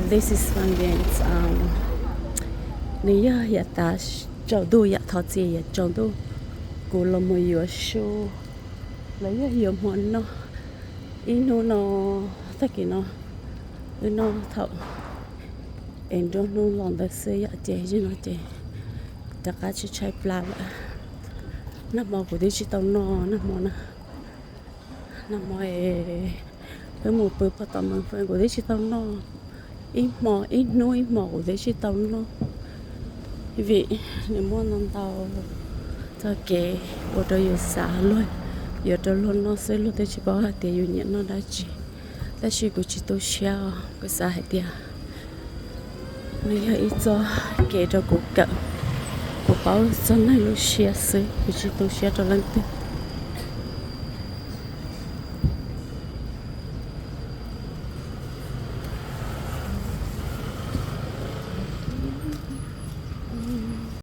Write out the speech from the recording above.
This is Fun Games. Nws yog yav tas tsaus ntuj, yav thov txim yav tsaus ntuj, kuv los mus yuav su los yog yuav hmo noj. Ib hnub no, tag kis no wb noj thaum es nruab hnub los ntawd xwb yom, ces zaum no ces rov qab tshaib tshaib plab lawm. Nag hmo kuv twb tsis tau noj, nag hmo na, nag hmo es wb mus pw pog tom Moos Feej kuv twb tsis tau noj ib hmo, ib hnub ib hmo kuv twb tsis tau noj, vim nws muaj ntau ntau txoj kev ua rau yus xav luag, yuav rau luag noj xwb, luag twb tsis paub hais tias yus nyiam noj dab tsi. Tab sis kuv tsis tu siab, kuv xav hais tias nws yog ib txoj kev rau kuv kawm, kuv paub txog neeg lub siab xwb, kuv tsis tu siab rau leej twg.